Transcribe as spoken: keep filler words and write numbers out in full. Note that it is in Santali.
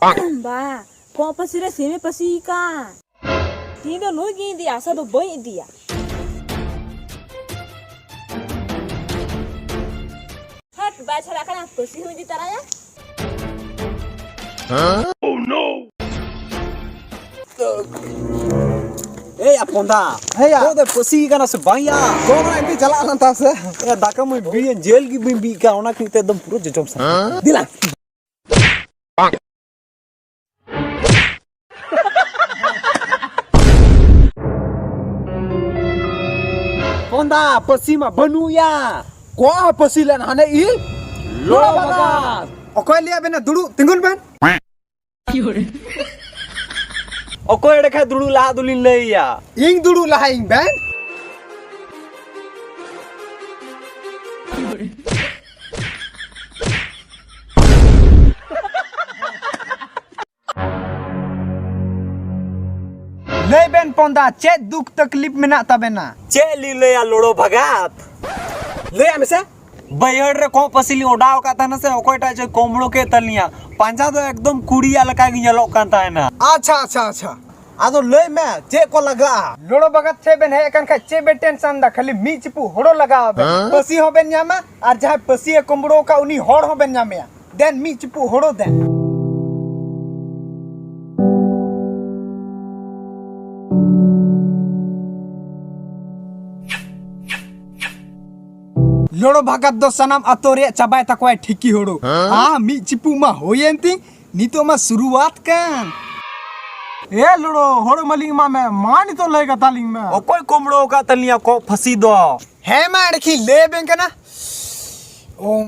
ᱵᱟ, ᱠᱚᱸᱜ ᱯᱟᱹᱥᱤ ᱨᱮ ᱥᱤᱢᱮ ᱯᱟᱹᱥᱤ ᱠᱟᱱ᱾ ᱛᱤᱦᱤᱧ ᱫᱚ ᱱᱩᱭ ᱜᱤᱧ ᱤᱫᱤᱭᱟ, ᱟᱥᱟ ᱫᱚ ᱵᱟᱹᱧ ᱤᱫᱤᱭᱟ᱾ ᱦᱟᱴ, ᱵᱟᱭ ᱪᱟᱞᱟᱜ ᱠᱟᱱᱟ, ᱯᱟᱹᱥᱤ ᱦᱚᱸ ᱤᱫᱤ ᱛᱟᱨᱟᱭᱟ᱾ ᱮᱭ ᱟᱯᱚᱱᱫᱟ, ᱦᱮᱸᱭᱟ᱾ ᱚᱠᱚᱭ ᱫᱚ ᱯᱟᱹᱥᱤ ᱠᱟᱱᱟ ᱥᱮ ᱵᱟᱝᱭᱟ? ᱠᱚᱱᱚ ᱮᱢ ᱪᱟᱞᱟᱜ ᱞᱟᱱ ᱛᱟᱢ ᱥᱮ? ᱮ, ᱫᱟᱠᱟ ᱢᱟᱹᱧ ᱵᱤᱭᱮᱱ, ᱡᱮᱞ ᱜᱮ ᱵᱟᱹᱧ ᱵᱤ ᱠᱟᱜ, ᱚᱱᱟ ᱠᱷᱟᱹᱛᱤᱨ ᱛᱮ ᱮᱠᱫᱚᱢ ᱯᱩᱨᱟᱹ ᱡᱚᱡᱚᱢ ᱥᱟᱱᱟ᱾ ᱫᱮᱞᱟ᱾ ᱯᱚᱱᱫᱟ, ᱯᱟᱹᱥᱤ ᱢᱟ ᱵᱟᱹᱱᱩᱜ ᱭᱟ᱾ ᱠᱚ ᱯᱟᱹᱥᱤ ᱞᱮᱱ ᱦᱟᱱᱮ ᱤᱧ ᱞᱚᱲᱚ ᱵᱟᱜᱟᱱ᱾ ᱚᱠᱚᱭ ᱞᱟᱹᱭᱟ ᱵᱮᱱᱟ ᱫᱩᱲᱩᱵ, ᱛᱤᱸᱜᱩᱱ ᱵᱮᱱ᱾ ᱚᱠᱚᱭ ᱮᱲᱮ ᱠᱷᱟᱡ ᱫᱩᱲᱩᱵ ᱞᱟᱦᱟ ᱫᱚᱞᱤᱧ ᱞᱟᱹᱭᱟ? ᱤᱧ ᱫᱩᱲᱩᱵ ᱞᱟᱦᱟᱭᱤᱧ ᱵᱮᱱ᱾ ᱞᱟᱹᱭ ᱵᱮᱱ ᱯᱚᱱᱫᱟ, ᱪᱮᱫ ᱫᱩᱠ ᱛᱟᱠᱞᱤᱯ ᱢᱮᱱᱟᱜ ᱛᱟᱵᱮᱱᱟ? ᱪᱮᱫ ᱞᱤᱧ ᱞᱟᱹᱭᱟ ᱞᱚᱲᱚ ᱵᱷᱟᱜᱟᱛ? ᱞᱟᱹᱭᱟᱜ ᱢᱮᱥᱮ᱾ ᱵᱟᱹᱭᱦᱟᱹᱲ ᱨᱮ ᱠᱚᱸᱜ ᱯᱟᱹᱥᱤ ᱞᱤᱧ ᱚᱰᱟᱣ ᱟᱠᱟᱫ ᱛᱟᱦᱮᱱᱟ ᱥᱮ, ᱚᱠᱚᱭᱴᱟᱜ ᱪᱚᱭ ᱠᱚᱢᱵᱽᱲᱳ ᱠᱮᱫ ᱛᱟᱹᱞᱤᱧᱟ᱾ ᱯᱟᱸᱡᱟ ᱫᱚ ᱮᱠᱫᱚᱢ ᱠᱩᱲᱤᱭᱟᱜ ᱞᱮᱠᱟ ᱜᱮ ᱧᱮᱞᱚᱜ ᱠᱟᱱ ᱛᱟᱦᱮᱱᱟ᱾ ᱟᱪᱪᱷᱟ, ᱟᱪᱪᱷᱟ, ᱟᱪᱪᱷᱟ᱾ ᱟᱫᱚ ᱞᱟᱹᱭ ᱢᱮ, ᱪᱮᱫ ᱠᱚ ᱞᱟᱜᱟᱜᱼᱟ? ᱞᱚᱲᱚ ᱵᱷᱟᱜᱟᱛ ᱴᱷᱮᱡ ᱵᱮᱱ ᱦᱮᱡ ᱟᱠᱟᱱ ᱠᱷᱟᱡ ᱪᱮᱫ ᱵᱮᱱ ᱴᱮᱱᱥᱚᱱ ᱫᱟ? ᱠᱷᱟᱹᱞᱤ ᱢᱤᱫ ᱪᱩᱯᱩᱫ ᱦᱳᱲᱳ ᱞᱟᱜᱟᱣ ᱟᱵᱮᱱ᱾ ᱦᱮᱸ? ᱯᱟᱹᱥᱤ ᱦᱚᱸᱵᱮᱱ ᱧᱟᱢᱟ ᱟᱨ ᱡᱟᱦᱟᱸᱭ ᱯᱟᱹᱥᱤ ᱮ ᱠᱩᱢᱵᱽᱲᱩ ᱟᱠᱟᱫ ᱩᱱᱤ ᱦᱚᱲ ᱦᱚᱸᱵᱮᱱ ᱧᱟᱢᱮᱭᱟ᱾ ᱫᱮᱱ ᱢᱤᱫ ᱪᱩᱯᱩᱫ ᱦᱳᱲᱳ ᱫᱮᱱ᱾ ᱞᱚᱲᱚ ᱵᱷᱟᱜᱟᱛ ᱫᱚ ᱥᱟᱱᱟᱢ ᱟᱛᱳ ᱨᱮᱭᱟᱜ ᱪᱟᱵᱟᱭ ᱛᱟᱠᱚᱣᱟᱭ ᱴᱷᱤᱠᱤ ᱦᱳᱲᱳ᱾ ᱦᱮᱸ? ᱟ, ᱢᱤᱫ ᱪᱩᱯᱩᱫ ᱢᱟ ᱦᱩᱭᱮᱱ ᱛᱤᱧ, ᱱᱤᱛᱚᱜ ᱢᱟ ᱥᱩᱨᱩᱣᱟᱛ ᱠᱟᱱ᱾ ᱮ ᱞᱚᱲᱚ, ᱦᱳᱲᱳ ᱢᱟᱹᱞᱤᱠ ᱮᱢᱟᱜ ᱢᱮ, ᱢᱟ ᱱᱤᱛᱚᱜ ᱞᱟᱹᱭ ᱠᱟᱛᱟ ᱞᱤᱧ ᱢᱮ᱾ ᱚᱠᱚᱭ ᱠᱩᱢᱵᱽᱲᱩ ᱟᱠᱟᱫ ᱛᱟᱹᱞᱤᱧᱟ ᱠᱚᱸᱜ ᱯᱟᱹᱥᱤ ᱫᱚ? ᱦᱮᱸ ᱢᱟ, ᱮᱸᱰᱮᱠᱷᱤᱧ ᱞᱟᱹᱭ ᱟᱵᱮᱱ ᱠᱟᱱᱟ᱾ ᱳᱢ